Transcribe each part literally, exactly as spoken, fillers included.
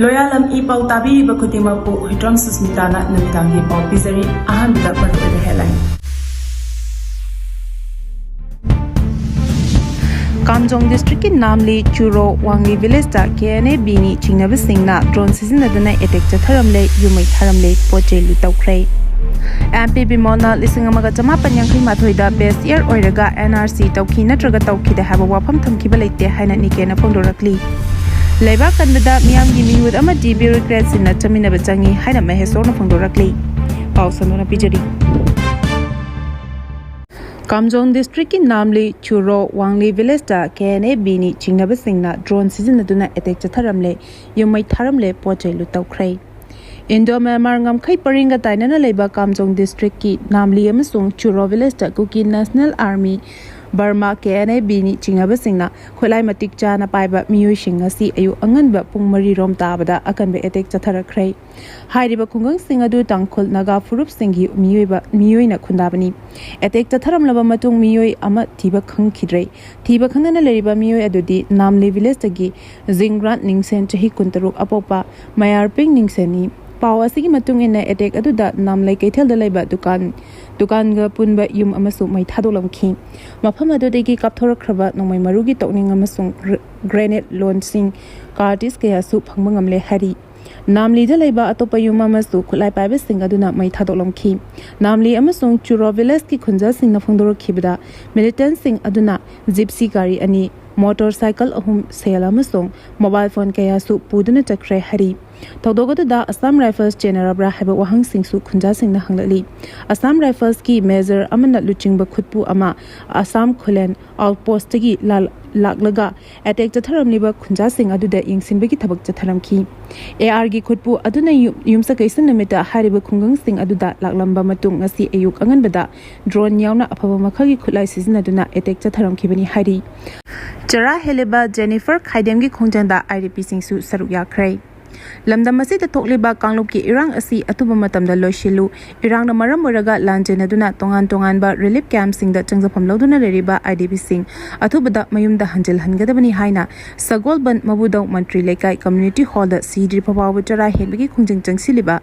ꯂꯣꯌꯥꯂꯝ E ꯄꯥꯎ ꯇꯥꯕꯤꯔꯤꯕ ꯈꯨꯗꯤꯡꯃꯛꯄꯨ ꯍꯨꯏꯗ꯭ꯔꯣꯝ ꯁꯨꯁꯃꯤꯇꯥꯅ ꯅꯨꯃꯤꯗꯥꯡꯒꯤ ꯄꯥꯎ ꯄꯤꯖꯔꯤ꯫ ꯑꯍꯥꯟꯕꯗ ꯃꯔꯨꯑꯣꯏꯕ headline꯫ ꯀꯥꯝꯖꯣꯡ districtꯀꯤ ꯅꯥꯝꯂꯤ, ꯆꯨꯔꯣ, ꯋꯥꯡꯂꯤ villageꯇ KNA-Bꯅꯤ ꯆꯤꯡꯅꯕꯁꯤꯡꯅ drone ꯁꯤꯖꯤꯟꯅꯗꯨꯅ attack ꯆꯠꯊꯔꯝꯂꯦ, ꯌꯨꯝ ꯃꯩ ꯊꯥꯔꯝꯂꯦ, ꯄꯣꯠ ꯆꯩ ꯂꯨꯠ ꯇꯧꯈ꯭ꯔꯦ꯫ MP ꯕꯤꯃꯣꯜꯅ ꯂꯤꯁꯤꯡ ꯑꯃꯒ ꯆꯃꯥꯄꯟ ꯌꯥꯡꯈꯩ ꯃꯥꯊꯣꯏꯗ best year ꯑꯣꯏꯔꯒ NRC ꯇꯧꯈꯤ ꯅꯠꯇ꯭ꯔꯒ ꯇꯧꯈꯤꯗꯦ ꯍꯥꯏꯕ ꯋꯥꯐꯝ ꯊꯝꯈꯤꯕ ꯂꯩꯇꯦ ꯍꯥꯏꯅ ꯅꯤꯀꯦꯅ ꯐꯣꯡꯗꯣꯔꯛꯂꯤ꯫ ꯂꯩꯕꯥꯛ ꯀꯟꯕꯗ ꯃꯤꯌꯥꯝꯒꯤ ꯃꯤꯍꯨꯠ ꯑꯃꯗꯤ bureaucratꯁꯤꯡꯅ ꯆꯠꯃꯤꯟꯅꯕ ꯆꯪꯏ ꯍꯥꯏꯅ ꯃꯍꯦꯁꯣꯔꯅ ꯐꯣꯡꯗꯣꯔꯛꯂꯤ꯫ ꯄꯥꯎ ꯁꯟꯗꯣꯛꯅ ꯄꯤꯖꯔꯤ꯫ ꯀꯥꯝꯖꯣꯡ districtꯀꯤ ꯅꯥꯝꯂꯤ, ꯆꯨꯔꯣ, ꯋꯥꯡꯂꯤ villageꯇ KNA-Bꯅꯤ ꯆꯤꯡꯅꯕꯁꯤꯡꯅ drone ꯁꯤꯖꯤꯟꯅꯗꯨꯅ attack ꯆꯠꯊꯔꯝꯂꯦ, ꯌꯨꯝ ꯃꯩ ꯊꯥꯔꯝꯂꯦ, ꯄꯣꯠ ꯆꯩ ꯂꯨꯠ ꯇꯧꯈ꯭ꯔꯦ꯫ Indo-Myanmar ꯉꯝꯈꯩ ꯄꯔꯤꯡꯒ ꯇꯥꯏꯅꯅ ꯂꯩꯕ ꯀꯥꯝꯖꯣꯡ districtꯀꯤ ꯅꯥꯝꯂꯤ ꯑꯃꯁꯨꯡ ꯆꯨꯔꯣ villageꯇ Kuki National Army, Burma, KNA-Bꯅꯤ ꯆꯤꯡꯅꯕꯁꯤꯡꯅ ꯈꯨꯠꯂꯥꯏ ꯃꯇꯤꯛ ꯆꯥꯅ ꯄꯥꯏꯕ ꯃꯤꯑꯣꯏꯁꯤꯡ ꯉꯁꯤ ꯑꯌꯨꯛ ꯑꯉꯟꯕ ꯄꯨꯡ ꯃꯔꯤ ꯔꯣꯝ ꯇꯥꯕꯗ ꯑꯀꯟꯕ attack ꯆꯠꯊꯔꯛꯈ꯭ꯔꯦ꯫ ꯍꯥꯏꯔꯤꯕ ꯈꯨꯡꯒꯪꯁꯤꯡ ꯑꯗꯨ ꯇꯥꯡꯈꯨꯜ ꯅꯥꯒꯥ ꯐꯨꯔꯨꯞꯁꯤꯡꯒꯤ ꯃꯤꯑꯣꯏꯕ, ꯃꯤꯑꯣꯏꯅ ꯈꯨꯟꯗꯥꯕꯅꯤ꯫ Attack ꯆꯠꯊꯔꯝꯂꯕ ꯃꯇꯨꯡ ꯃꯤꯑꯣꯏ ꯑꯃ ꯊꯤꯕ ꯈꯪꯈꯤꯗ꯭ꯔꯦ꯫ ꯊꯤꯕ ꯈꯪꯗꯅ ꯂꯩꯔꯤꯕ ꯃꯤꯑꯣꯏ ꯑꯗꯨꯗꯤ ꯅꯥꯝꯂꯤ villageꯇꯒꯤ ꯖꯤꯡꯒ꯭ꯔꯥꯟ ꯅꯤꯡꯁꯦꯟ, ꯆꯍꯤ ꯀꯨꯟꯇꯔꯨꯛ, ꯑꯄꯣꯛꯄ ꯃꯌꯥꯔꯄꯤꯡ ꯅꯤꯡꯁꯦꯟꯅꯤ꯫ ꯄꯥꯎ ꯑꯁꯤꯒꯤ ꯃꯇꯨꯡ ꯏꯟꯅ, attack ꯑꯗꯨꯗ ꯅꯥꯝꯂꯩ ꯀꯩꯊꯦꯜꯗ ꯂꯩꯕ ꯗꯨꯀꯥꯟ, ꯗꯨꯀꯥꯟꯒ ꯄꯨꯟꯕ ꯌꯨꯝ ꯑꯃꯁꯨ ꯃꯩ ꯊꯥꯗꯣꯛꯂꯝꯈꯤ꯫ ꯃꯐꯝ ꯑꯗꯨꯗꯒꯤ ꯀꯥꯞꯊꯣꯔꯛꯈ꯭ꯔꯕ ꯅꯣꯡꯃꯩ ꯃꯔꯨꯒꯤ ꯇꯧꯅꯤꯡ ꯑꯃꯁꯨꯡ gr-, grenade launching cartridge ꯀꯌꯥꯁꯨ ꯐꯪꯕ ꯉꯝꯂꯦ ꯍꯥꯏꯔꯤ꯫ ꯅꯥꯝꯂꯤꯗ ꯂꯩꯕ ꯑꯇꯣꯞꯄ ꯌꯨꯝ ꯑꯃꯁꯨ ꯈꯨꯠꯂꯥꯏ ꯄꯥꯏꯕꯁꯤꯡ ꯑꯗꯨꯅ ꯃꯩ ꯊꯥꯗꯣꯛꯂꯝꯈꯤ꯫ ꯅꯥꯝꯂꯤ ꯑꯃꯁꯨꯡ ꯆꯨꯔꯣ villageꯀꯤ ꯈꯨꯟꯖꯥꯁꯤꯡꯅ ꯐꯣꯡꯗꯣꯔꯛꯈꯤꯕꯗ, militantꯁꯤꯡ ꯑꯗꯨꯅ Gypsy ꯒꯥꯔꯤ ꯑꯅꯤ, motorcycle ꯑꯍꯨꯝ, cell ꯑꯃꯁꯨꯡ mobile phone ꯀꯌꯥꯁꯨ ꯄꯨꯗꯨꯅ ꯆꯠꯈ꯭ꯔꯦ ꯍꯥꯏꯔꯤ꯫ ꯊꯧꯗꯣꯛ ꯑꯗꯨꯗ Assam Rifles ꯆꯦꯟꯅꯔꯕ꯭ꯔꯥ ꯍꯥꯏꯕ ꯋꯥꯍꯪꯁꯤꯡꯁꯨ ꯈꯨꯟꯖꯥꯁꯤꯡꯅ ꯍꯪꯂꯛꯂꯤ꯫ Assam Riflesꯀꯤ major ꯑꯃꯅ ꯂꯨꯆꯤꯡꯕ ꯈꯨꯠꯄꯨ ꯑꯃ Assam Khullen outpostꯇꯒꯤ ꯂꯥ-, ꯂꯥꯛꯂꯒ attack ꯆꯠꯊꯔꯝꯂꯤꯕ ꯈꯨꯟꯖꯥꯁꯤꯡ ꯑꯗꯨꯗ ꯌꯦꯡꯁꯤꯟꯕꯒꯤ ꯊꯕꯛ ꯆꯠꯊꯔꯝꯈꯤ꯫ ARꯒꯤ ꯈꯨꯠꯄꯨ ꯑꯗꯨꯅ ꯌꯨꯝ-, ꯌꯨꯝꯁꯀꯩꯁ ꯅꯨꯃꯤꯠꯇ ꯍꯥꯏꯔꯤꯕ ꯈꯨꯡꯒꯪꯁꯤꯡ ꯑꯗꯨꯗ ꯂꯥꯛꯂꯝꯕ ꯃꯇꯨꯡ ꯉꯁꯤ ꯑꯌꯨꯛ ꯑꯉꯟꯕꯗ drone ꯌꯥꯎꯅ ꯑꯐꯕ ꯃꯈꯜꯒꯤ ꯈꯨꯠꯂꯥꯏ ꯁꯤꯖꯤꯟꯅꯗꯨꯅ attack ꯆꯠꯊꯔꯝꯈꯤꯕꯅꯤ ꯍꯥꯏꯔꯤ꯫ ꯆꯔꯥ ꯍꯦꯜꯂꯤꯕ Jennifer ꯈꯥꯏꯗꯦꯝꯒꯤ ꯈꯣꯡꯖꯪꯗ IDPꯁꯤꯡꯁꯨ ꯁꯔꯨꯛ ꯌꯥꯈ꯭ꯔꯦ꯫ ꯂꯝꯗꯝ ꯑꯁꯤꯗ ꯊꯣꯛꯂꯤꯕ ꯀꯥꯡꯂꯨꯞꯀꯤ ꯏꯔꯥꯡ ꯑꯁꯤ ꯑꯊꯨꯕ ꯃꯇꯝꯗ ꯂꯣꯏꯁꯤꯜꯂꯨ꯫ ꯏꯔꯥꯡꯅ ꯃꯔꯝ ꯑꯣꯏꯔꯒ ꯂꯥꯟꯖꯦꯟꯅꯗꯨꯅ ꯇꯣꯉꯥꯟ ꯇꯣꯉꯥꯟꯕ ꯔꯤꯂꯤꯐ ꯀꯦꯝꯞꯁꯤꯡꯗ ꯆꯪꯖꯐꯝ ꯂꯧꯗꯨꯅ ꯂꯩꯔꯤꯕ ꯑꯥꯏ ꯗꯤ ꯄꯤꯁꯤꯡ ꯑꯊꯨꯕꯗ ꯃꯌꯨꯝꯗ ꯍꯟꯖꯤꯜꯍꯟꯒꯗꯕꯅꯤ ꯍꯥꯏꯅ ꯁꯒꯣꯜꯕꯟ ꯃꯕꯨꯗꯧ ꯃꯟꯇ꯭ꯔꯤ ꯂꯩꯀꯥꯏ ꯀꯝꯃ꯭ꯌꯨꯅꯤꯇꯤ ꯍꯣꯜꯗ ꯁꯤꯗ꯭ꯔꯤꯐꯥꯎꯕ ꯆꯔꯥ ꯍꯦꯟꯕꯒꯤ ꯈꯣꯡꯖꯪ ꯆꯪꯁꯤꯜꯂꯤꯕ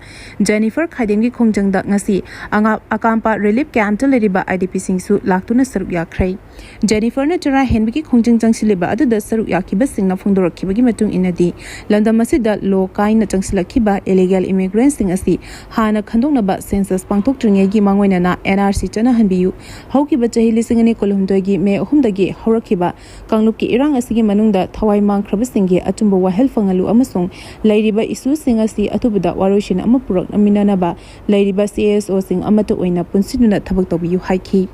ꯖꯦꯅꯤꯐꯔ ꯈꯥꯏꯗꯦꯝꯒꯤ ꯈꯣꯡꯖꯪꯗ ꯉꯁꯤ ꯑꯉꯥ-, ꯑꯀꯥꯝꯄꯥ ꯔꯤꯂꯤꯐ ꯀꯦꯝꯞꯇ ꯂꯩꯔꯤꯕ ꯑꯥꯏ ꯗꯤ ꯄꯤꯁꯤꯡꯁꯨ ꯂꯥꯛꯇꯨꯅ ꯁꯔꯨꯛ ꯌꯥꯈ꯭ꯔꯦ꯫ ꯖꯦꯅꯤꯐꯔꯅ ꯆꯔꯥ ꯍꯦꯟꯕꯒꯤ ꯈꯣꯡꯖꯪ ꯆꯪꯁꯤꯜꯂꯤꯕ ꯑꯗꯨꯗ ꯁꯔꯨꯛ ꯌꯥꯈꯤꯕꯁꯤꯡꯅ ꯐꯣꯡꯗꯣꯔꯛꯈꯤꯕꯒꯤ ꯃꯇꯨꯡ ꯏꯟꯅꯗꯤ, ꯂꯝꯗꯝ ꯑꯁꯤꯗ ꯂꯣ ꯀꯥꯏꯅ ꯆꯪꯁꯤꯜꯂꯛꯈꯤꯕ ꯏꯂꯤꯒꯦꯜ ꯏꯃꯤꯒ꯭ꯔꯦꯟꯁꯤꯡ ꯑꯁꯤ ꯍꯥꯟꯅ ꯈꯟꯗꯣꯛꯅꯕ ꯁꯦꯟꯁꯁ ꯄꯥꯡꯊꯣꯛꯇ꯭ꯔꯤꯉꯩꯒꯤ ꯃꯥꯡꯑꯣꯏꯅꯅ ꯑꯦꯟ ꯑꯥꯔ ꯁꯤ ꯆꯠꯅꯍꯟꯕꯤꯌꯨ꯫ ꯍꯧꯈꯤꯕ ꯆꯍꯤ ꯂꯤꯁꯤꯡ ꯑꯅꯤ ꯀꯨꯟꯍꯨꯝꯗꯣꯏꯒꯤ ꯃꯦ ꯑꯍꯨꯝꯗꯒꯤ ꯍꯧꯔꯛꯈꯤꯕ ꯀꯥꯡꯂꯨꯞꯀꯤ ꯏꯔꯥꯡ ꯑꯁꯤꯒꯤ ꯃꯅꯨꯡꯗ ꯊꯋꯥꯏ ꯃꯥꯡꯈ꯭ꯔꯕꯁꯤꯡꯒꯤ ꯑꯆꯨꯝꯕ ꯋꯥꯍꯦꯜ ꯐꯪꯍꯜꯂꯨ ꯑꯃꯁꯨꯡ ꯂꯩꯔꯤꯕ ꯏꯁꯨꯁꯤꯡ ꯑꯁꯤ ꯑꯊꯨꯕꯗ ꯋꯥꯔꯣꯏꯁꯤꯟ ꯑꯃ ꯄꯨꯔꯛꯃꯤꯟꯅꯅꯕ ꯂꯩꯔꯤꯕ ꯁꯤ ꯑꯦꯁ ꯑꯣꯁꯤꯡ ꯑꯃꯠꯇ ꯑꯣꯏꯅ ꯄꯨꯟꯁꯤꯟꯗꯨꯅ ꯊꯕꯛ ꯇꯧꯕꯤꯌꯨ ꯍꯥꯏꯈꯤ꯫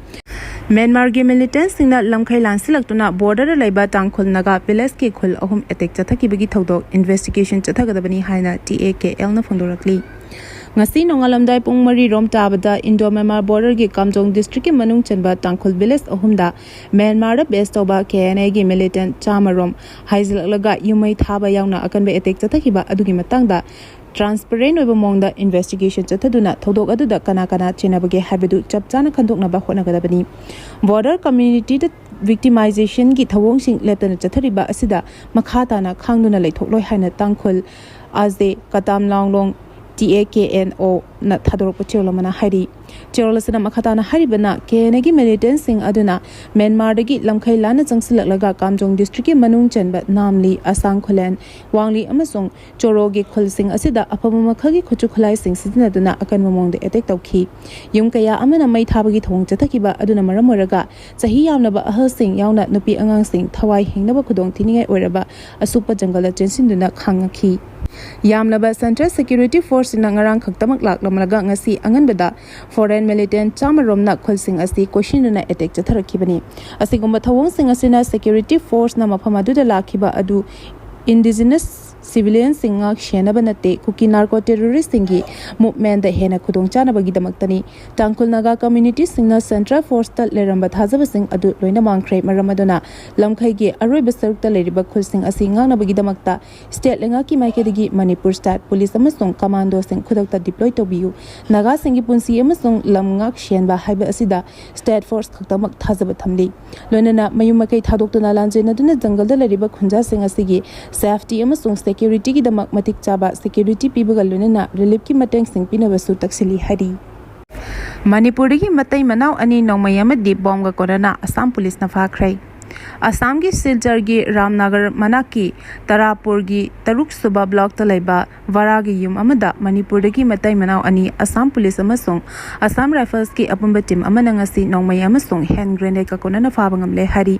ꯃ꯭ꯌꯥꯟꯃꯥꯔꯒꯤ ꯃꯤꯂꯤꯇꯦꯟꯠꯁꯤꯡꯅ ꯂꯝꯈꯩ ꯂꯥꯟꯁꯤꯜꯂꯛꯇꯨꯅ ꯕꯣꯔꯗꯔꯗ ꯂꯩꯕ ꯇꯥꯡꯈꯨꯜ ꯅꯥꯒꯥ ꯚꯤꯂꯦꯖꯀꯤ ꯈꯨꯜ ꯑꯍꯨꯝ ꯑꯦꯇꯦꯛ ꯆꯠꯊꯈꯤꯕꯒꯤ ꯊꯧꯗꯣꯛ ꯏꯟꯚꯦꯁꯇꯤꯒꯦꯁꯟ ꯆꯠꯊꯒꯗꯕꯅꯤ ꯍꯥꯏꯅ ꯇꯤ ꯑꯦ ꯀꯦ ꯑꯦꯜꯅ ꯐꯣꯡꯗꯣꯔꯛꯂꯤ꯫ ꯉꯁꯤ ꯅꯣꯡꯉꯥꯜꯂꯝꯗꯥꯏ ꯄꯨꯡ ꯃꯔꯤ ꯔꯣꯝ ꯇꯥꯕꯗ ꯏꯟꯗꯣ ꯃ꯭ꯌꯥꯟꯃꯥꯔ ꯕꯣꯔꯗꯔꯒꯤ ꯀꯥꯝꯖꯣꯡ ꯗꯤꯁꯇ꯭ꯔꯤꯛꯀꯤ ꯃꯅꯨꯡ ꯆꯟꯕ ꯇꯥꯡꯈꯨꯜ ꯚꯤꯂꯦꯖ ꯑꯍꯨꯝꯗ ꯃ꯭ꯌꯥꯟꯃꯥꯔꯗ ꯕꯦꯁ ꯇꯧꯕ ꯀꯦ ꯑꯦꯟ ꯑꯦꯒꯤ ꯃꯤꯂꯤꯇꯦꯟꯠ ꯆꯥꯝꯃ ꯔꯣꯝ ꯍꯥꯏꯖꯤꯜꯂꯛꯂꯒ ꯌꯨꯝꯃꯩ ꯊꯥꯕ ꯌꯥꯎꯅ ꯑꯀꯟꯕ ꯑꯦꯇꯦꯛ ꯆꯠꯊꯈꯤꯕ ꯑꯗꯨꯒꯤ ꯃꯇꯥꯡꯗ ꯇ꯭ꯔꯥꯟꯁꯄꯔꯦꯟꯠ ꯑꯣꯏꯕ ꯃꯑꯣꯡꯗ ꯏꯟꯚꯦꯁꯇꯤꯒꯦꯁꯟ ꯆꯠꯊꯗꯨꯅ ꯊꯧꯗꯣꯛ ꯑꯗꯨꯗ ꯀꯅꯥ ꯀꯅꯥ ꯆꯦꯟꯅꯕꯒꯦ ꯍꯥꯏꯕꯗꯨ ꯆꯞ ꯆꯥꯅ ꯈꯟꯗꯣꯛꯅꯕ ꯍꯣꯠꯅꯒꯗꯕꯅꯤ꯫ ꯕꯣꯔꯗꯔ ꯀꯝꯃ꯭ꯌꯨꯅꯤꯇꯤꯗ ꯚꯤꯛꯇꯤꯃꯥꯏꯖꯦꯁꯟꯒꯤ ꯊꯧꯑꯣꯡꯁꯤꯡ ꯂꯦꯞꯇꯅ ꯆꯠꯊꯔꯤꯕ ꯑꯁꯤꯗ ꯃꯈꯥ ꯇꯥꯅ ꯈꯥꯡꯗꯨꯅ ꯂꯩꯊꯣꯛꯂꯣꯏ ꯍꯥꯏꯅ ꯇꯥꯡꯈꯨꯜ ꯑꯖꯦ ꯀꯇꯥꯝ ꯂꯥꯡꯂꯣꯡ ꯇꯤ ꯑꯦ ꯀꯦ ꯑꯦꯟ ꯑꯣꯅ ꯊꯥꯗꯣꯔꯛꯄ ꯆꯦꯔꯣꯜ ꯑꯃꯅ ꯍꯥꯏꯔꯤ꯫ ꯆꯦꯔꯣꯜ ꯑꯁꯤꯅ ꯃꯈꯥ ꯇꯥꯅ ꯍꯥꯏꯔꯤꯕꯅ, ꯀꯦ ꯑꯦꯟ ꯑꯦꯒꯤ ꯃꯤꯂꯤꯇꯦꯟꯠꯁꯤꯡ ꯑꯗꯨꯅ ꯃ꯭ꯌꯥꯟꯃꯥꯔꯗꯒꯤ ꯂꯝꯈꯩ ꯂꯥꯟꯅ ꯆꯪꯁꯤꯜꯂꯛꯂꯒ ꯀꯥꯝꯖꯣꯡ ꯗꯤꯁꯇ꯭ꯔꯤꯛꯀꯤ ꯃꯅꯨꯡ ꯆꯟꯕ ꯅꯥꯝꯂꯤ, ꯑꯁꯥꯡ ꯈꯨꯂꯦꯟ, ꯋꯥꯡꯂꯤ ꯑꯃꯁꯨꯡ ꯆꯣꯔꯣꯒꯤ ꯈꯨꯜꯁꯤꯡ ꯑꯁꯤꯗ ꯑꯐꯕ ꯃꯈꯜꯒꯤ ꯈꯨꯠꯁꯨ ꯈꯨꯠꯂꯥꯏꯁꯤꯡ ꯁꯤꯖꯤꯟꯅꯗꯨꯅ ꯑꯀꯟꯕ ꯃꯑꯣꯡꯗ ꯑꯦꯇꯦꯛ ꯇꯧꯈꯤ꯫ ꯌꯨꯝ ꯀꯌꯥ ꯑꯃꯅ ꯃꯩ ꯊꯥꯕꯒꯤ ꯊꯧꯑꯣꯡ ꯆꯠꯊꯈꯤꯕ ꯑꯗꯨꯅ ꯃꯔꯝ ꯑꯣꯏꯔꯒ ꯆꯍꯤ ꯌꯥꯝꯂꯕ ꯑꯍꯜꯁꯤꯡ ꯌꯥꯎꯅ ꯅꯨꯄꯤ ꯑꯉꯥꯡꯁꯤꯡ ꯊꯋꯥꯏ ꯍꯤꯡꯅꯕ ꯈꯨꯗꯣꯡ ꯊꯤꯅꯤꯡꯉꯥꯏ ꯑꯣꯏꯔꯕ ꯑꯁꯨꯛꯄ ꯖꯪꯒꯜꯗ ꯆꯦꯟꯁꯤꯟꯗꯨꯅ ꯈꯥꯡꯉꯛꯈꯤ꯫ ꯌꯥꯝꯂꯕ ꯁꯦꯟꯇ꯭ꯔꯦꯜ ꯁꯦꯀ꯭ꯌꯨꯔꯤꯇꯤ ꯐꯣꯔꯁꯁꯤꯡꯅ ꯉꯔꯥꯡ ꯈꯛꯇꯃꯛ ꯂꯥꯛꯂꯝꯂꯒ ꯉꯁꯤ ꯑꯉꯟꯕꯗ ꯐꯣꯔꯦꯟ ꯃꯤꯂꯤꯇꯦꯟꯠ ꯆꯥꯝꯃ ꯔꯣꯝꯅ ꯈꯨꯜꯁꯤꯡ ꯑꯁꯤ ꯀꯣꯏꯁꯤꯟꯗꯨꯅ ꯑꯦꯇꯦꯛ ꯆꯠꯊꯔꯛꯈꯤꯕꯅꯤ꯫ ꯑꯁꯤꯒꯨꯝꯕ ꯊꯧꯑꯣꯡꯁꯤꯡ ꯑꯁꯤꯅ ꯁꯦꯀ꯭ꯌꯨꯔꯤꯇꯤ ꯐꯣꯔꯁꯅ ꯃꯐꯝ ꯑꯗꯨꯗ ꯂꯥꯛꯈꯤꯕ ꯑꯗꯨ ꯏꯟꯗꯤꯖꯤꯅꯁ ꯁꯤꯚꯤꯂꯤꯌꯟꯁꯤꯡ ꯉꯥꯛ ꯁꯦꯟꯅꯕ ꯅꯠꯇꯦ, ꯀꯨꯀꯤ ꯅꯥꯔꯀꯣ ꯇꯦꯔꯣꯔꯤꯁꯁꯤꯡꯒꯤ ꯃꯨꯚꯃꯦꯟꯗ ꯍꯦꯟꯅ ꯈꯨꯗꯣꯡꯆꯥꯅꯕꯒꯤꯗꯃꯛꯇꯅꯤ꯫ ꯇꯥꯡꯈꯨꯜ ꯅꯥꯒꯥ ꯀꯝꯃ꯭ꯌꯨꯅꯤꯇꯤꯁꯤꯡꯅ ꯁꯦꯟꯇ꯭ꯔꯦꯜ ꯐꯣꯔꯁꯇ ꯂꯩꯔꯝꯕ ꯊꯥꯖꯕꯁꯤꯡ ꯑꯗꯨ ꯂꯣꯏꯅ ꯃꯥꯡꯈ꯭ꯔꯦ꯫ ꯃꯔꯝ ꯑꯗꯨꯅ ꯂꯝꯈꯩꯒꯤ ꯑꯔꯣꯏꯕ ꯁꯔꯨꯛꯇ ꯂꯩꯔꯤꯕ ꯈꯨꯜꯁꯤꯡ ꯑꯁꯤ ꯉꯥꯛꯅꯕꯒꯤꯗꯃꯛꯇ ꯁ꯭ꯇꯦꯠ ꯂꯩꯉꯥꯛꯀꯤ ꯃꯥꯏꯀꯩꯗꯒꯤ ꯃꯅꯤꯄꯨꯔ ꯁ꯭ꯇꯦꯠ ꯄꯨꯂꯤꯁ ꯑꯃꯁꯨꯡ ꯀꯃꯥꯟꯗꯣꯁꯤꯡ ꯈꯨꯗꯛꯇ ꯗꯤꯄ꯭ꯂꯣꯏ ꯇꯧꯕꯤꯌꯨ꯫ ꯅꯥꯒꯥꯁꯤꯡꯒꯤ ꯄꯨꯟꯁꯤ ꯑꯃꯁꯨꯡ ꯂꯝ ꯉꯥꯛ ꯁꯦꯟꯕ ꯍꯥꯏꯕ ꯑꯁꯤꯗ ꯁ꯭ꯇꯦꯠ ꯐꯣꯔꯁ ꯈꯛꯇꯃꯛ ꯊꯥꯖꯕ ꯊꯝꯂꯤ꯫ ꯂꯣꯏꯅꯅ ꯃꯌꯨꯝ ꯃꯀꯩ ꯊꯥꯗꯣꯛꯇꯨꯅ ꯂꯥꯟꯖꯦꯟꯅꯗꯨꯅ ꯖꯪꯒꯜꯗ ꯂꯩꯔꯤꯕ ꯈꯨꯟꯖꯥꯁꯤꯡ ꯑꯁꯤꯒꯤ ꯁꯦꯐꯇꯤ ꯑꯃꯁꯨꯡ ꯁꯦꯀ꯭ꯌꯨꯔꯤꯇꯤꯒꯤꯗꯃꯛ ꯃꯇꯤꯛ ꯆꯥꯕ ꯁꯦꯀ꯭ꯌꯨꯔꯤꯇꯤ ꯄꯤꯕꯒ ꯂꯣꯏꯅꯅ ꯔꯤꯂꯤꯐꯀꯤ ꯃꯇꯦꯡꯁꯤꯡ ꯄꯤꯅꯕꯁꯨ ꯇꯛꯁꯤꯜꯂꯤ ꯍꯥꯏꯔꯤ꯫ ꯃꯅꯤꯄꯨꯔꯗꯒꯤ ꯃꯇꯩ ꯃꯅꯥꯎ ꯑꯅꯤ ꯅꯣꯡꯃꯩ ꯑꯃꯗꯤ ꯕꯣꯝꯒ ꯀꯣꯟꯅꯅ ꯑꯁꯥꯝ ꯄꯨꯂꯤꯁꯅ ꯐꯥꯈ꯭ꯔꯦ꯫ ꯑꯁꯥꯝꯒꯤ ꯁꯤꯜꯆꯔꯒꯤ ꯔꯥꯝꯅꯒꯔ ꯃꯅꯥꯛꯀꯤ ꯇꯔꯥꯄꯨꯔꯒꯤ ꯇꯔꯨꯛ ꯁꯨꯕ ꯕ꯭ꯂꯣꯛꯇ ꯂꯩꯕ ꯚꯔꯥꯒꯤ ꯌꯨꯝ ꯑꯃꯗ ꯃꯅꯤꯄꯨꯔꯗꯒꯤ ꯃꯇꯩ ꯃꯅꯥꯎ ꯑꯅꯤ, ꯑꯁꯥꯝ ꯄꯨꯂꯤꯁ ꯑꯃꯁꯨꯡ ꯑꯁꯥꯝ ꯔꯥꯏꯐꯜꯁꯀꯤ ꯑꯄꯨꯟꯕ ꯇꯤꯝ ꯑꯃꯅ ꯉꯁꯤ ꯅꯣꯡꯃꯩ ꯑꯃꯁꯨꯡ ꯍꯦꯟ ꯒ꯭ꯔꯦꯅꯦꯗꯀ ꯀꯣꯟꯅꯅ ꯐꯥꯕ ꯉꯝꯂꯦ ꯍꯥꯏꯔꯤ꯫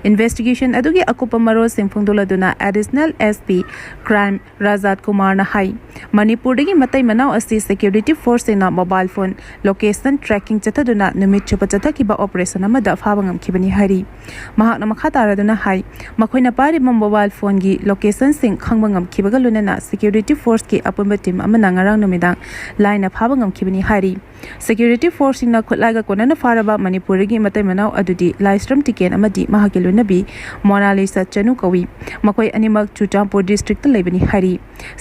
ꯏꯟꯚꯦꯁꯇꯤꯒꯦꯁꯟ ꯑꯗꯨꯒꯤ ꯑꯀꯨꯞꯄ ꯃꯔꯣꯜꯁꯤꯡ ꯐꯣꯡꯗꯣꯛꯂꯗꯨꯅ ꯑꯦꯗꯤꯁꯅꯦꯜ ꯑꯦꯁ ꯄꯤ ꯀ꯭ꯔꯥꯏꯝ ꯔꯥꯖꯥꯠ ꯀꯨꯃꯥꯔꯅ ꯍꯥꯏ, ꯃꯅꯤꯄꯨꯔꯗꯒꯤ ꯃꯇꯩ ꯃꯅꯥꯎ ꯑꯁꯤ ꯁꯦꯀ꯭ꯌꯨꯔꯤꯇꯤ ꯐꯣꯔꯁꯁꯤꯡꯅ ꯃꯣꯕꯥꯏꯜ ꯐꯣꯟ ꯂꯣꯀꯦꯁꯟ ꯇ꯭ꯔꯦꯀꯤꯡ ꯆꯠꯊꯗꯨꯅ ꯅꯨꯃꯤꯠ ꯆꯨꯞꯄ ꯆꯠꯊꯈꯤꯕ ꯑꯣꯄꯔꯦꯁꯟ ꯑꯃꯗ ꯐꯥꯕ ꯉꯝꯈꯤꯕꯅꯤ ꯍꯥꯏꯔꯤ꯫ ꯃꯍꯥꯛꯅ ꯃꯈꯥ ꯇꯥꯔꯗꯨꯅ ꯍꯥꯏ, ꯃꯈꯣꯏꯅ ꯄꯥꯏꯔꯤꯕ ꯃꯣꯕꯥꯏꯜ ꯐꯣꯟꯒꯤ ꯂꯣꯀꯦꯁꯟꯁꯤꯡ ꯈꯪꯕ ꯉꯝꯈꯤꯕꯒ ꯂꯣꯏꯅꯅ ꯁꯦꯀ꯭ꯌꯨꯔꯤꯇꯤ ꯐꯣꯔꯁꯀꯤ ꯑꯄꯨꯟꯕ ꯇꯤꯝ ꯑꯃꯅ ꯉꯔꯥꯡ ꯅꯨꯃꯤꯗꯥꯡ ꯂꯥꯏꯅ ꯐꯥꯕ ꯉꯝꯈꯤꯕꯅꯤ ꯍꯥꯏꯔꯤ꯫ ꯁꯦꯀ꯭ꯌꯨꯔꯤꯇꯤ ꯐꯣꯔꯁꯁꯤꯡꯅ ꯈꯨꯠꯂꯥꯏꯒ ꯀꯣꯟꯅꯅ ꯐꯥꯔꯕ ꯃꯅꯤꯄꯨꯔꯗꯒꯤ ꯃꯇꯩ ꯃꯅꯥꯎ ꯑꯗꯨꯗꯤ ꯂꯥꯏꯁ꯭ꯔꯝ ꯇꯤꯀꯦꯟ ꯑꯃꯗꯤ ꯃꯍꯥꯛꯀꯤ ꯂꯣꯏꯅꯕꯤ ꯃꯣꯅꯥꯂꯤꯁꯥ ꯆꯅꯨ ꯀꯧꯏ꯫ ꯃꯈꯣꯏ ꯑꯅꯤꯃꯛ ꯆꯨꯔꯆꯥꯟꯄꯨꯔ ꯗꯤꯁꯇ꯭ꯔꯤꯛꯇ ꯂꯩꯕꯅꯤ ꯍꯥꯏꯔꯤ꯫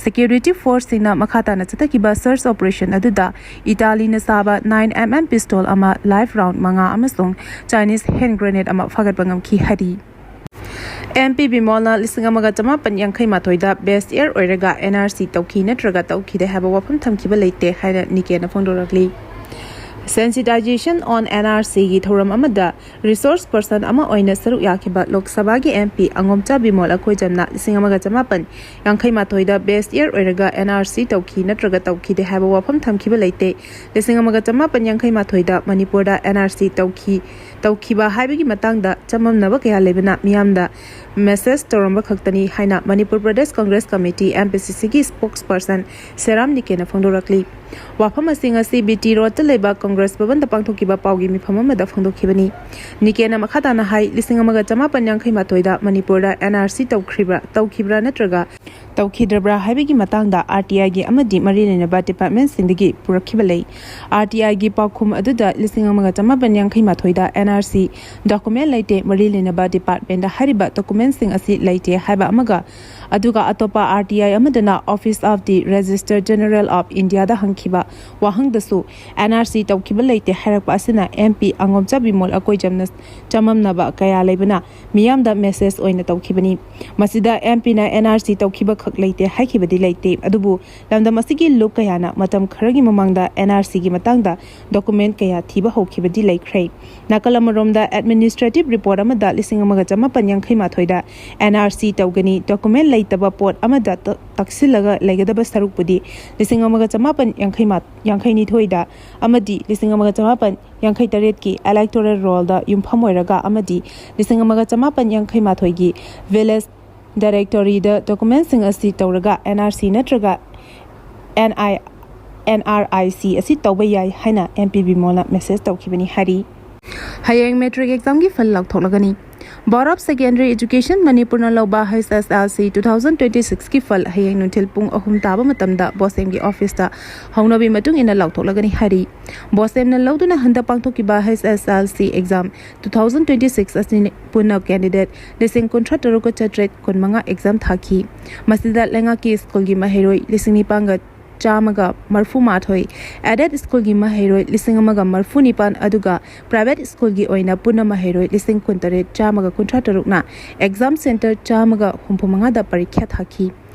ꯁꯦꯀ꯭ꯌꯨꯔꯤꯇꯤ ꯐꯣꯔꯁꯁꯤꯡꯅ ꯃꯈꯥ ꯇꯥꯅ ꯆꯠꯊꯈꯤꯕ ꯁꯔꯆ ꯑꯣꯄꯔꯦꯁꯟ ꯑꯗꯨꯗ ꯏꯇꯥꯂꯤꯅ ꯁꯥꯕ ꯅꯥꯏꯟ ꯑꯦꯝ ꯑꯦꯝ ꯄꯤꯁꯇꯣꯜ ꯑꯃ, ꯂꯥꯏꯐ ꯔꯥꯎꯟ ꯃꯉꯥ ꯑꯃꯁꯨꯡ ꯆꯥꯏꯅꯤꯁ ꯍꯦꯟ ꯒ꯭ꯔꯦꯅꯦꯗ ꯑꯃ ꯐꯥꯒꯠꯄ ꯉꯝꯈꯤ ꯍꯥꯏꯔꯤ꯫ ꯑꯦꯝ ꯄꯤ ꯕꯤꯃꯣꯜꯅ ꯂꯤꯁꯤꯡ ꯑꯃꯒ ꯆꯃꯥꯄꯟ ꯌꯥꯡꯈꯩ ꯃꯥꯊꯣꯏꯗ ꯕꯦꯁ ꯏꯌꯔ ꯑꯣꯏꯔꯒ ꯑꯦꯟ ꯑꯥꯔ ꯁꯤ ꯇꯧꯈꯤ ꯅꯠꯇ꯭ꯔꯒ ꯇꯧꯈꯤꯗꯦ ꯍꯥꯏꯕ ꯋꯥꯐꯝ ꯊꯝꯈꯤꯕ ꯂꯩꯇꯦ ꯍꯥꯏꯅ ꯅꯤꯀꯦꯅ ꯐꯣꯡꯗꯣꯔꯛꯂꯤ꯫ Sensitization on N R C ꯒꯤ ꯊꯧꯔꯝ ꯑꯃꯗ ꯔꯤꯁꯣꯔꯁ ꯄꯔꯁꯟ ꯑꯃ ꯑꯣꯏꯅ ꯁꯔꯨꯛ ꯌꯥꯈꯤꯕ ꯂꯣꯛ ꯁꯚꯥꯒꯤ ꯑꯦꯝ ꯄꯤ ꯑꯉꯣꯝꯆꯥ ꯕꯤꯃꯣꯜ ꯑꯩꯈꯣꯏꯖꯝꯅ ꯂꯤꯁꯤꯡ ꯑꯃꯒ ꯆꯃꯥꯄꯟ ꯌꯥꯡꯈꯩ ꯃꯥꯊꯣꯏꯗ ꯕꯦꯁ ꯏꯌꯔ ꯑꯣꯏꯔꯒ ꯑꯦꯟ ꯑꯥꯔ ꯁꯤ ꯇꯧꯈꯤ ꯅꯠꯇ꯭ꯔꯒ ꯇꯧꯈꯤꯗꯦ ꯍꯥꯏꯕ ꯋꯥꯐꯝ ꯊꯝꯈꯤꯕ ꯂꯩꯇꯦ꯫ ꯂꯤꯁꯤꯡ ꯑꯃꯒ ꯆꯃꯥꯄꯟ ꯌꯥꯡꯈꯩ ꯃꯥꯊꯣꯏꯗ ꯃꯅꯤꯄꯨꯔꯗ ꯑꯦꯟ ꯑꯥꯔ ꯁꯤ ꯇꯧꯈꯤ, ꯇꯧꯈꯤꯕ ꯍꯥꯏꯕꯒꯤ ꯃꯇꯥꯡꯗ ꯆꯃꯝꯅꯕ ꯀꯌꯥ ꯂꯩꯕꯅ ꯃꯤꯌꯥꯝꯗ ꯃꯦꯁꯦꯖ ꯇꯧꯔꯝꯕ ꯈꯛꯇꯅꯤ ꯍꯥꯏꯅ Manipur Pradesh Congress committee, M P ꯁꯤ ꯁꯤꯒꯤ ꯁ꯭ꯄꯣꯛꯁ ꯄꯔꯁꯟ ꯁꯦꯔꯥꯝ ꯅꯤꯀꯦꯅ ꯐꯣꯡꯗꯣꯔꯛꯂꯤ꯫ ꯋꯥꯐꯝ ꯑꯁꯤ ꯉꯁꯤ ꯕꯤ ꯇꯤ ꯔꯣꯗꯇ ꯂꯩꯕ ꯀꯪꯒ꯭ꯔꯦꯁ ꯚꯕꯟꯗ ꯄꯥꯡꯊꯣꯛꯈꯤꯕ ꯄꯥꯎꯒꯤ ꯃꯤꯐꯝ ꯑꯃꯗ ꯐꯣꯡꯗꯣꯛꯈꯤꯕꯅꯤ꯫ ꯅꯤꯀꯦꯅ ꯃꯈꯥ ꯇꯥꯅ ꯍꯥꯏ, ꯂꯤꯁꯤꯡ ꯑꯃꯒ ꯆꯃꯥꯄꯟ ꯌꯥꯡꯈꯩ ꯃꯥꯊꯣꯏꯗ ꯃꯅꯤꯄꯨꯔꯗ ꯑꯦꯟ ꯑꯥꯔ ꯁꯤ ꯇꯧꯈ꯭ꯔꯤꯕ꯭ꯔꯥ, ꯇꯧꯈꯤꯕ꯭ꯔꯥ ꯅꯠꯇ꯭ꯔꯒ ꯇꯧꯈꯤꯗ꯭ꯔꯕ꯭ꯔꯥ ꯍꯥꯏꯕꯒꯤ ꯃꯇꯥꯡꯗ ꯑꯥꯔ ꯇꯤ ꯑꯥꯏꯒꯤ ꯑꯃꯗꯤ ꯃꯔꯤ ꯂꯩꯅꯕ ꯗꯤꯄꯥꯔꯠꯃꯦꯟꯁꯤꯡꯗꯒꯤ ꯄꯨꯔꯛꯈꯤꯕ ꯂꯩ꯫ ꯑꯥꯔ ꯇꯤ ꯑꯥꯏꯒꯤ ꯄꯥꯎꯈꯨꯝ ꯑꯗꯨꯗ ꯂꯤꯁꯤꯡ ꯑꯃꯒ ꯆꯃꯥꯄꯟ ꯌꯥꯡꯈꯩ ꯃꯥꯊꯣꯏꯗ ꯑꯦꯟ ꯑꯥꯔ ꯁꯤ ꯗꯣꯀꯨꯃꯦꯟ ꯂꯩꯇꯦ, ꯃꯔꯤ ꯂꯩꯅꯕ ꯗꯤꯄꯥꯔꯠꯃꯦꯟꯗ ꯍꯥꯏꯔꯤꯕ ꯗꯣꯀꯨꯃꯦꯟꯁꯤꯡ ꯑꯁꯤ ꯂꯩꯇꯦ ꯍꯥꯏꯕ ꯑꯃꯒ, ꯑꯗꯨꯒ ꯑꯇꯣꯞꯄ ꯑꯥꯔ ꯇꯤ ꯑꯥꯏ ꯑꯃꯗꯅ Office of the Registrar General of Indiaꯗ ꯍꯪꯈꯤꯕ ꯋꯥꯍꯪꯗꯁꯨ ꯑꯦꯟ ꯑꯥꯔ ꯁꯤ ꯇꯧꯈꯤꯕ ꯂꯩꯇꯦ ꯍꯥꯏꯔꯛꯄ ꯑꯁꯤꯅ ꯑꯦꯝ ꯄꯤ ꯑꯉꯣꯝꯆꯥ ꯕꯤꯃꯣꯜ ꯑꯀꯣꯏꯖꯝꯅ ꯆꯃꯝꯅꯕ ꯀꯌꯥ ꯂꯩꯕꯅ ꯃꯤꯌꯥꯝꯗ ꯃꯦꯁꯦꯖ ꯑꯣꯏꯅ ꯇꯧꯈꯤꯕꯅꯤ꯫ ꯃꯁꯤꯗ ꯑꯦꯝ ꯄꯤꯅ ꯑꯦꯟ ꯑꯥꯔ ꯁꯤ ꯇꯧꯈꯤꯕ ꯈꯛ ꯂꯩꯇꯦ ꯍꯥꯏꯈꯤꯕꯗꯤ ꯂꯩꯇꯦ, ꯑꯗꯨꯕꯨ ꯂꯝꯗꯝ ꯑꯁꯤꯒꯤ ꯂꯨꯞ ꯀꯌꯥꯅ ꯃꯇꯝ ꯈꯔꯒꯤ ꯃꯃꯥꯡꯗ ꯑꯦꯟ ꯑꯥꯔ ꯁꯤꯒꯤ ꯃꯇꯥꯡꯗ ꯗꯣꯀꯨꯃꯦꯟ ꯀꯌꯥ ꯊꯤꯕ ꯍꯧꯈꯤꯕꯗꯤ ꯂꯩꯈ꯭ꯔꯦ꯫ ꯅꯥꯀꯜ ꯑꯃꯔꯣꯝꯗ ꯑꯦꯗꯃꯤꯅꯤꯁꯇ꯭ꯔꯦꯇꯤꯚ ꯔꯤꯄꯣꯔꯠ ꯑꯃꯗ ꯂꯤꯁꯤꯡ ꯑꯃꯒ ꯆꯃꯥꯄꯟ ꯌꯥꯡꯈꯩ ꯃꯥꯊꯣꯏꯗ ꯑꯦꯟ ꯑꯥꯔ ꯁꯤ ꯇꯧꯒꯅꯤ, ꯗꯣꯀꯨꯃꯦꯟ ꯂꯩꯇꯕ ꯄꯣꯠ ꯑꯃꯗ ꯇ-, ꯇꯛꯁꯤꯜꯂꯒ ꯂꯩꯒꯗꯕ ꯁꯔꯨꯛꯄꯨꯗꯤ ꯂꯤꯁꯤꯡ ꯑꯃꯒ ꯆꯃꯥꯄꯟ ꯌꯥꯡꯈꯩ ꯃꯥ-, ꯌꯥꯡꯈꯩ ꯅꯤꯊꯣꯏꯗ ꯑꯃꯗꯤ ꯂꯤꯁꯤꯡ ꯑꯃꯒ ꯆꯃꯥꯄꯟ ꯌꯥꯡꯈꯩ ꯇꯔꯦꯠꯀꯤ electoral rollꯗ ꯌꯨꯝꯐꯝ ꯑꯣꯏꯔꯒ ꯑꯃꯗꯤ ꯂꯤꯁꯤꯡ ꯑꯃꯒ ꯆꯃꯥꯄꯟ ꯌꯥꯡꯈꯩ ꯃꯥꯊꯣꯏꯒꯤ village directoryꯗ ꯗꯣꯀꯨꯃꯦꯟꯁꯤꯡ ꯑꯁꯤ ꯇꯧꯔꯒ ꯑꯦꯟ ꯑꯥꯔ ꯁꯤ ꯅꯠꯇ꯭ꯔꯒ N I, N R I C ꯑꯁꯤ ꯇꯧꯕ ꯌꯥꯏ ꯍꯥꯏꯅ ꯑꯦꯝ ꯄꯤ ꯕꯤꯃꯣꯜꯅ ꯃꯦꯁꯦꯖ ꯇꯧꯈꯤꯕꯅꯤ ꯍꯥꯏꯔꯤ꯫ ꯍꯌꯦꯡ ꯃꯦꯇ꯭ꯔꯤꯛ ꯑꯦꯛꯖꯥꯝꯒꯤ ꯐꯜ ꯂꯥꯎꯊꯣꯛꯂꯒꯅꯤ꯫ Board of Secondary Education ꯃꯅꯤꯄꯨꯔꯅ ꯂꯧꯕ H S L C two thousand twenty sixꯀꯤ ꯐꯜ ꯍꯌꯦꯡ ꯅꯨꯡꯊꯤꯜ ꯄꯨꯡ ꯑꯍꯨꯝ ꯇꯥꯕ ꯃꯇꯝꯗ ꯕꯣꯁꯦꯝꯒꯤ ꯑꯣꯐꯤꯁꯇ ꯍꯧꯅꯕꯤ ꯃꯇꯨꯡ ꯏꯟꯅ ꯂꯥꯎꯊꯣꯛꯂꯒꯅꯤ ꯍꯥꯏꯔꯤ꯫ ꯕꯣꯁꯦꯝꯅ ꯂꯧꯗꯨꯅ ꯍꯟꯗꯛ ꯄꯥꯡꯊꯣꯛꯈꯤꯕ H S L C exam two thousand twenty six ꯑꯁꯤ ꯄꯨꯟꯅ ꯀꯦꯟꯗꯤꯗꯦꯠ ꯂꯤꯁꯤꯡ ꯀꯨꯟꯊ꯭ꯔꯥ ꯇꯔꯨꯛꯀ ꯆꯥꯇ꯭ꯔꯦꯠ ꯀꯨꯟꯃꯉꯥ ꯑꯦꯛꯖꯥꯝ ꯊꯥꯈꯤ꯫ ꯃꯁꯤꯗ ꯂꯩꯉꯥꯛꯀꯤ ꯁ꯭ꯀꯨꯜꯒꯤ ꯃꯍꯩꯔꯣꯏ ꯂꯤꯁꯤꯡ ꯅꯤꯄꯥꯟꯒ ꯆꯥꯝꯃꯒ ꯃꯔꯤꯐꯨ ꯃꯥꯊꯣꯏ, aided ꯁ꯭ꯀꯨꯜꯒꯤ ꯃꯍꯩꯔꯣꯏ ꯂꯤꯁꯤꯡ ꯑꯃꯒ ꯃꯔꯤꯐꯨ ꯅꯤꯄꯥꯟ, ꯑꯗꯨꯒ private ꯁ꯭ꯀꯨꯜꯒꯤ ꯑꯣꯏꯅ ꯄꯨꯟꯅ ꯃꯍꯩꯔꯣꯏ ꯂꯤꯁꯤꯡ ꯀꯨꯟꯇꯔꯦꯠ ꯆꯥꯝꯃꯒ ꯀꯨꯟꯊ꯭ꯔꯥ ꯇꯔꯨꯛꯅ ꯑꯦꯛꯖꯥꯝ ꯁꯦꯟꯇꯔ ꯆꯥꯝꯃꯒ ꯍꯨꯝꯐꯨ ꯃꯉꯥꯗ ꯄꯔꯤꯈ꯭ꯌꯥ ꯊꯥꯈꯤ꯫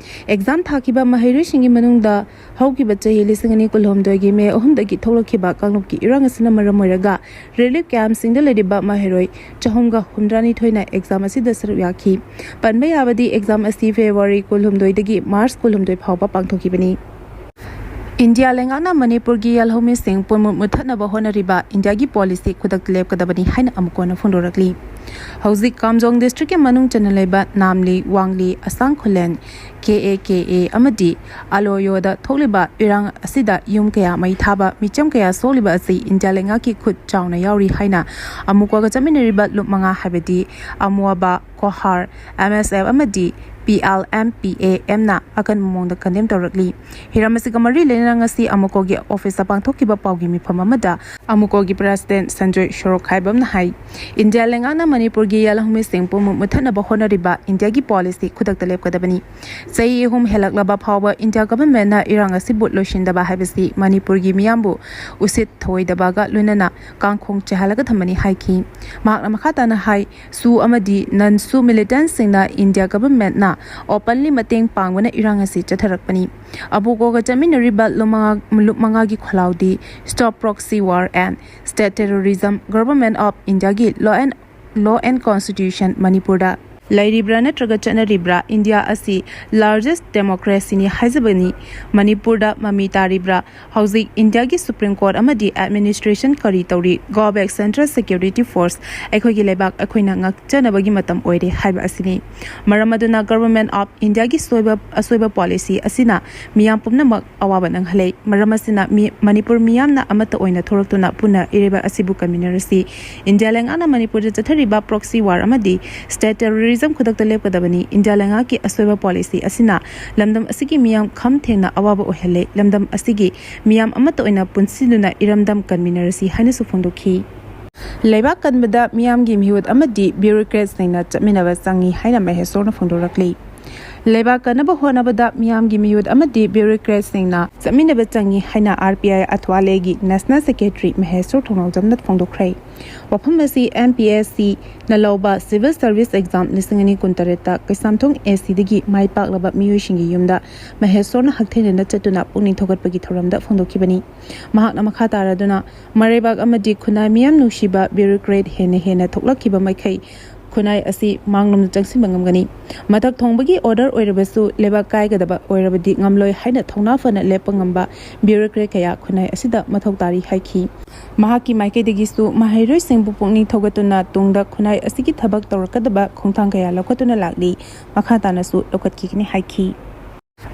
ꯑꯦꯛꯖꯥꯝ ꯊꯥꯈꯤꯕ ꯃꯍꯩꯔꯣꯏꯁꯤꯡꯒꯤ ꯃꯅꯨꯡꯗ ꯍꯧꯈꯤꯕ ꯆꯍꯤ ꯂꯤꯁꯤꯡ ꯑꯅꯤ ꯀꯨꯟꯍꯨꯝꯗꯣꯏꯒꯤ ꯃꯦ ꯑꯍꯨꯝꯗꯒꯤ ꯊꯣꯛꯂꯛꯈꯤꯕ ꯀꯥꯡꯂꯨꯞꯀꯤ ꯏꯔꯥꯡ ꯑꯁꯤꯅ ꯃꯔꯝ ꯑꯣꯏꯔꯒ ꯔꯤꯂꯤꯐ ꯀꯦꯝꯞꯁꯤꯡꯗ ꯂꯩꯔꯤꯕ ꯃꯍꯩꯔꯣꯏ ꯆꯍꯨꯝꯒ ꯍꯨꯝꯗ꯭ꯔꯥꯅꯤꯊꯣꯏꯅ ꯑꯦꯛꯖꯥꯝ ꯑꯁꯤꯗ ꯁꯔꯨꯛ ꯌꯥꯈꯤ꯫ ꯄꯟꯕ ꯌꯥꯕꯗꯤ, ꯑꯦꯛꯖꯥꯝ ꯑꯁꯤ ꯐꯦꯕ꯭ꯔꯨꯋꯥꯔꯤ ꯀꯨꯟꯍꯨꯝꯗꯣꯏꯗꯒꯤ ꯃꯥꯔꯆ ꯀꯨꯟꯍꯨꯝꯗꯣꯏ ꯐꯥꯎꯕ ꯄꯥꯡꯊꯣꯛꯈꯤꯕꯅꯤ꯫ ꯏꯟꯗꯤꯌꯥ ꯂꯩꯉꯥꯛꯅ ꯃꯅꯤꯄꯨꯔꯒꯤ ꯌꯦꯜꯍꯧꯃꯤꯁꯤꯡ ꯄꯨꯟꯃꯨꯠ ꯃꯨꯠꯊꯠꯅꯕ ꯍꯣꯠꯅꯔꯤꯕ ꯏꯟꯗꯤꯌꯥꯒꯤ ꯄꯣꯂꯤꯁꯤ ꯈꯨꯗꯛꯇ ꯂꯦꯞꯀꯗꯕꯅꯤ ꯍꯥꯏꯅ ꯑꯃꯨꯛ ꯍꯟꯅ ꯐꯣꯡꯗꯣꯔꯛꯂꯤ꯫ ꯍꯧꯖꯤꯛ ꯀꯥꯝꯖꯣꯡ ꯗꯤꯁꯇ꯭ꯔꯤꯛꯀꯤ ꯃꯅꯨꯡ ꯆꯟꯅ ꯂꯩꯕ ꯅꯥꯝꯂꯤ, ꯋꯥꯡꯂꯤ, ꯑꯁꯥꯡ ꯈꯨꯂꯦꯟ, ꯀꯦ ꯑꯦ ꯀꯦ ꯑꯦ ꯑꯃꯗꯤ ꯑꯂꯣꯌꯣꯗ ꯊꯣꯛꯂꯤꯕ ꯏꯔꯥꯡ ꯑꯁꯤꯗ ꯌꯨꯝ ꯀꯌꯥ ꯃꯩ ꯊꯥꯕ, ꯃꯤꯆꯝ ꯀꯌꯥ ꯁꯣꯛꯂꯤꯕ ꯑꯁꯤ ꯏꯟꯗꯤꯌꯥ ꯂꯩꯉꯥꯛꯀꯤ ꯈꯨꯠ ꯆꯥꯎꯅ ꯌꯥꯎꯔꯤ ꯍꯥꯏꯅ ꯑꯃꯨꯀꯣꯒ ꯆꯠꯃꯤꯟꯅꯔꯤꯕ ꯂꯨꯞ ꯃꯉꯥ, ꯍꯥꯏꯕꯗꯤ ꯑꯃꯨꯑꯕ, ꯀꯣꯍꯥꯔ, ꯑꯦꯝ ꯑꯦꯁ ꯑꯦꯐ ꯑꯃꯗꯤ ꯄꯤ ꯑꯦꯜ ꯑꯦꯝ ꯄꯤ ꯑꯦ ꯑꯦꯝꯅ ꯑꯀꯟꯕ ꯃꯑꯣꯡꯗ ꯀꯟꯗꯦꯝ ꯇꯧꯔꯛꯂꯤ꯫ ꯍꯤꯔꯝ ꯑꯁꯤꯒ ꯃꯔꯤ ꯂꯩꯅꯅ ꯉꯁꯤ ꯑꯃꯨꯀꯣꯒꯤ ꯑꯣꯐꯤꯁꯇ ꯄꯥꯡꯊꯣꯛꯈꯤꯕ ꯄꯥꯎꯒꯤ ꯃꯤꯐꯝ ꯑꯃꯗ ꯑꯃꯨꯀꯣꯒꯤ ꯄ꯭ꯔꯦꯁꯤꯗꯦꯟꯠ ꯁꯟꯖꯣꯏ ꯁꯣꯔꯣꯛꯈꯥꯏꯕꯝꯅ ꯍꯥꯏ, ꯏꯟꯗꯤꯌꯥ ꯂꯩꯉꯥꯛꯅ ꯃꯅꯤꯄꯨꯔꯒꯤ ꯌꯦꯜꯍꯧꯃꯤꯁꯤꯡ ꯄꯨꯝꯅꯃꯛ ꯃꯨꯠꯊꯠꯅꯕ ꯍꯣꯠꯅꯔꯤꯕ ꯏꯟꯗꯤꯌꯥꯒꯤ ꯄꯣꯂꯤꯁꯤ ꯈꯨꯗꯛꯇ ꯂꯦꯞꯀꯗꯕꯅꯤ꯫ ꯆꯍꯤ ꯑꯍꯨꯝ ꯍꯦꯜꯂꯛꯂꯕ ꯐꯥꯎꯕ ꯏꯟꯗꯤꯌꯥ ꯒꯚꯔꯟꯃꯦꯟꯠꯅ ꯏꯔꯥꯡ ꯑꯁꯤꯕꯨ ꯂꯣꯏꯁꯤꯟꯗꯕ ꯍꯥꯏꯕꯁꯤ ꯃꯅꯤꯄꯨꯔꯒꯤ ꯃꯤꯌꯥꯝꯕꯨ ꯎꯁꯤꯠ ꯊꯧꯑꯣꯏꯗꯕꯒ ꯂꯣꯏꯅꯅ ꯀꯥꯡꯈꯣꯡ ꯆꯥꯏꯍꯜꯂꯒ ꯊꯝꯕꯅꯤ ꯍꯥꯏꯈꯤ꯫ ꯃꯍꯥꯛꯅ ꯃꯈꯥ ꯇꯥꯅ ꯍꯥꯏ, ꯁꯨ ꯑꯃꯗꯤ ꯅꯟ ꯁꯨ ꯃꯤꯂꯤꯇꯦꯟꯠꯁꯤꯡꯅ ꯏꯟꯗꯤꯌꯥ ꯒꯚꯔꯟꯃꯦꯟꯠꯅ ꯑꯣꯄꯟꯂꯤ ꯃꯇꯦꯡ ꯄꯥꯡꯕꯅ ꯏꯔꯥꯡ ꯑꯁꯤ ꯆꯠꯊꯔꯛꯄꯅꯤ꯫ ꯑꯕꯨꯀꯣꯒ ꯆꯠꯃꯤꯟꯅꯔꯤꯕ ꯂꯨꯞ ꯃꯉꯥ, ꯂꯨꯞ ꯃꯉꯥꯒꯤ ꯈꯣꯜꯂꯥꯎꯗꯤ Stop Proxy War and State Terrorism, Government of Indiaꯒꯤ Law and, Law and Constitution ꯃꯅꯤꯄꯨꯔꯗ ꯂꯩꯔꯤꯕ꯭ꯔꯥ ꯅꯠꯇ꯭ꯔꯒ ꯆꯠꯅꯔꯤꯕ꯭ꯔꯥ? ꯏꯟꯗꯤꯌꯥ ꯑꯁꯤ largest democracyꯅꯤ ꯍꯥꯏꯖꯕꯅꯤ꯫ ꯃꯅꯤꯄꯨꯔꯗ ꯃꯃꯤ ꯇꯥꯔꯤꯕ꯭ꯔꯥ? ꯍꯧꯖꯤꯛ ꯏꯟꯗꯤꯌꯥꯒꯤ ꯁꯨꯄ꯭ꯔꯤꯝ ꯀꯣꯔꯠ ꯑꯃꯗꯤ ꯑꯦꯗꯃꯤꯅꯤꯁꯇ꯭ꯔꯦꯁꯟ ꯀꯔꯤ ꯇꯧꯔꯤ? Go back, Central Security Force, ꯑꯩꯈꯣꯏꯒꯤ ꯂꯩꯕꯥꯛ ꯑꯩꯈꯣꯏꯅ ꯉꯥꯛꯆꯅꯕꯒꯤ ꯃꯇꯝ ꯑꯣꯏꯔꯦ ꯍꯥꯏꯕ ꯑꯁꯤꯅꯤ꯫ ꯃꯔꯝ ꯑꯗꯨꯅ Government of Indiaꯒꯤ ꯁꯣꯏꯕ, ꯑꯁꯣꯏꯕ ꯄꯣꯂꯤꯁꯤ ꯑꯁꯤꯅ ꯃꯤꯌꯥꯝ ꯄꯨꯝꯅꯃꯛ ꯑꯋꯥꯕ ꯅꯪꯍꯜꯂꯦ꯫ ꯃꯔꯝ ꯑꯁꯤꯅ ꯃꯤ-, ꯃꯅꯤꯄꯨꯔ ꯃꯤꯌꯥꯝꯅ ꯑꯃꯠꯇ ꯑꯣꯏꯅ ꯊꯣꯔꯛꯇꯨꯅ ꯄꯨꯟꯅ ꯏꯔꯩꯕꯥꯛ ꯑꯁꯤꯕꯨ ꯀꯟꯃꯤꯟꯅꯔꯁꯤ꯫ ꯏꯟꯗꯤꯌꯥ ꯂꯩꯉꯥꯛꯅ ꯃꯅꯤꯄꯨꯔꯗ ꯆꯠꯊꯔꯤꯕ proxy war ꯑꯃꯗꯤ state terrorism ꯈꯨꯗꯛꯇ ꯂꯦꯞꯀꯗꯕꯅꯤ꯫ ꯏꯟꯗꯤꯌꯥ ꯂꯩꯉꯥꯛꯀꯤ ꯑꯁꯣꯏꯕ ꯄꯣꯂꯤꯁꯤ ꯑꯁꯤꯅ ꯂꯝꯗꯝ ꯑꯁꯤꯒꯤ ꯃꯤꯌꯥꯝ ꯈꯝ ꯊꯦꯡꯅ ꯑꯋꯥꯕ ꯑꯣꯏꯍꯜꯂꯦ꯫ ꯂꯝꯗꯝ ꯑꯁꯤꯒꯤ ꯃꯤꯌꯥꯝ ꯑꯃꯠꯇ ꯑꯣꯏꯅ ꯄꯨꯟꯁꯤꯟꯗꯨꯅ ꯏꯔꯝꯗꯝ ꯀꯟꯃꯤꯟꯅꯔꯁꯤ ꯍꯥꯏꯅꯁꯨ ꯐꯣꯡꯗꯣꯛꯈꯤ꯫ ꯂꯩꯕꯥꯛ ꯀꯟꯕꯗ ꯃꯤꯌꯥꯝꯒꯤ ꯃꯤꯍꯨꯠ ꯑꯃꯗꯤ bureaucratꯁꯤꯡꯅ ꯆꯠꯃꯤꯟꯅꯕ ꯆꯪꯏ ꯍꯥꯏꯅ ꯃꯍꯦꯁꯣꯔꯅ ꯐꯣꯡꯗꯣꯔꯛꯂꯤ꯫ ꯂꯩꯕꯥꯛ ꯀꯟꯅꯕ ꯍꯣꯠꯅꯕꯗ ꯃꯤꯌꯥꯝꯒꯤ ꯃꯤꯍꯨꯠ ꯑꯃꯗꯤ bureaucratꯁꯤꯡꯅ ꯆꯠꯃꯤꯟꯅꯕ ꯆꯪꯏ ꯍꯥꯏꯅ ꯑꯥꯔ ꯄꯤ ꯑꯥꯏ ꯑꯊ꯭ꯋꯥꯂꯦꯒꯤ national secretary ꯃꯍꯦꯁꯣꯔ ꯊꯣꯡꯅꯥꯎꯖꯝꯅ ꯐꯣꯡꯗꯣꯛꯈ꯭ꯔꯦ꯫ ꯋꯥꯐꯝ ꯑꯁꯤ ꯑꯦꯝ ꯄꯤ ꯑꯦꯁ ꯁꯤꯅ ꯂꯧꯕ civil service exam ꯂꯤꯁꯤꯡ ꯑꯅꯤ ꯀꯨꯟꯇꯔꯦꯠꯇ ꯀꯩꯁꯥꯝꯊꯣꯡ ꯑꯦ ꯁꯤꯗꯒꯤ ꯃꯥꯏ ꯄꯥꯛꯂꯕ ꯃꯤꯑꯣꯏꯁꯤꯡꯒꯤ ꯌꯨꯝꯗ ꯃꯍꯦꯁꯣꯔꯅ ꯍꯛꯊꯦꯡꯅꯅ ꯆꯠꯇꯨꯅ ꯄꯨꯛꯅꯤꯡ ꯊꯧꯒꯠꯄꯒꯤ ꯊꯧꯔꯝꯗ ꯐꯣꯡꯗꯣꯛꯈꯤꯕꯅꯤ꯫ ꯃꯍꯥꯛꯅ ꯃꯈꯥ ꯇꯥꯔꯗꯨꯅ, ꯃꯔꯩꯕꯥꯛ ꯑꯃꯗꯤ ꯈꯨꯟꯅꯥꯏ ꯃꯤꯌꯥꯝ ꯅꯨꯡꯁꯤꯕ bureaucrat ꯍꯦꯟꯅ ꯍꯦꯟꯅ ꯊꯣꯛꯂꯛꯈꯤꯕ ꯃꯈꯩ ꯈꯨꯟꯅꯥꯏ ꯑꯁꯤ ꯃꯥꯡꯂꯣꯝꯗ ꯆꯪꯁꯤꯟꯕ ꯉꯝꯒꯅꯤ꯫ ꯃꯊꯛ ꯊꯣꯡꯕꯒꯤ order ꯑꯣꯏꯔꯕꯁꯨ ꯂꯩꯕꯥꯛ ꯀꯥꯏꯒꯗꯕ ꯑꯣꯏꯔꯕꯗꯤ ꯉꯝꯂꯣꯏ ꯍꯥꯏꯅ ꯊꯧꯅꯥ ꯐꯅ ꯂꯦꯞꯄ ꯉꯝꯕ bureaucrat ꯀꯌꯥ ꯈꯨꯟꯅꯥꯏ ꯑꯁꯤꯗ ꯃꯊꯧ ꯇꯥꯔꯤ ꯍꯥꯏꯈꯤ꯫ ꯃꯍꯥꯛꯀꯤ ꯃꯥꯏꯀꯩꯗꯒꯤꯁꯨ ꯃꯍꯩꯔꯣꯏꯁꯤꯡꯕꯨ ꯄꯨꯛꯅꯤꯡ ꯊꯧꯒꯠꯇꯨꯅ ꯇꯨꯡꯗ ꯈꯨꯟꯅꯥꯏ ꯑꯁꯤꯒꯤ ꯊꯕꯛ ꯇꯧꯔꯛꯀꯗꯕ ꯈꯣꯡꯊꯥꯡ ꯀꯌꯥ ꯂꯧꯈꯠꯇꯨꯅ ꯂꯥꯛꯂꯤ, ꯃꯈꯥ ꯇꯥꯅꯁꯨ ꯂꯧꯈꯠꯈꯤꯒꯅꯤ ꯍꯥꯏꯈꯤ꯫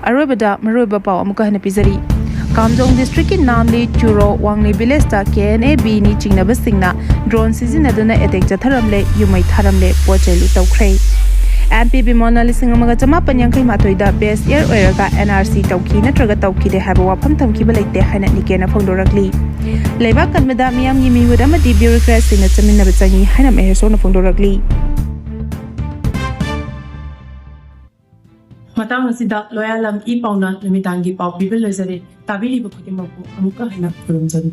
ꯑꯔꯣꯏꯕꯗ ꯃꯔꯨꯑꯣꯏꯕ ꯄꯥꯎ ꯑꯃꯨꯛꯀ ꯍꯟꯅ ꯄꯤꯖꯔꯤ꯫ ꯀꯥꯝꯖꯣꯡ district ꯀꯤ ꯅꯥꯝꯂꯤ, ꯆꯨꯔꯣ, ꯋꯥꯡꯂꯤ village ꯇ K N A B ꯅꯤ ꯆꯤꯡꯅꯕꯁꯤꯡꯅ drone ꯁꯤꯖꯤꯟꯅꯗꯨꯅ attack ꯆꯠꯊꯔꯝꯂꯦ, ꯌꯨꯝꯃꯩ ꯊꯥꯔꯝꯂꯦ, ꯄꯣꯠ ꯆꯩ ꯂꯨꯠ ꯇꯧꯈ꯭ꯔꯦ꯫ M P ꯕꯤꯃꯣꯜꯅ ꯂꯤꯁꯤꯡ ꯑꯃꯒ ꯆꯃꯥꯄꯟ ꯌꯥꯡꯈꯩ ꯃꯥꯊꯣꯏꯗ best year ꯑꯣꯏꯔꯒ N R C ꯇꯧꯈꯤ ꯅꯠꯇ꯭ꯔꯒ ꯇꯧꯈꯤꯗꯦ ꯍꯥꯏꯕ ꯋꯥꯐꯝ ꯊꯝꯈꯤꯕ ꯂꯩꯇꯦ ꯍꯥꯏꯅ ꯅꯤꯀꯦꯟꯅ ꯐꯣꯡꯗꯣꯔꯛꯂꯤ꯫ ꯂꯩꯕꯥꯛ ꯀꯟꯕꯗ ꯃꯤꯌꯥꯝꯒꯤ ꯃꯤꯍꯨꯠ ꯑꯃꯗꯤ bureaucrat ꯁꯤꯡꯅ ꯆꯠꯃꯤꯟꯅꯕ ꯆꯪꯏ ꯍꯥꯏꯅ ꯃꯍꯦꯁꯣꯔꯅ ꯐꯣꯡꯗꯣꯔꯛꯂꯤ꯫ ꯃꯇꯥꯡ ꯑꯁꯤꯗ ꯂꯣꯌꯥꯂꯝ ꯏ ꯄꯥꯎꯅ ꯅꯨꯃꯤꯗꯥꯡꯒꯤ ꯄꯥꯎ ꯄꯤꯕ ꯂꯣꯏꯖꯔꯦ꯫ ꯇꯥꯕꯤꯔꯤꯕ ꯈꯨꯗꯤꯡꯃꯛꯄꯨ ꯑꯃꯨꯛꯀ ꯍꯟꯅ ꯈꯨꯔꯨꯝꯖꯔꯤ꯫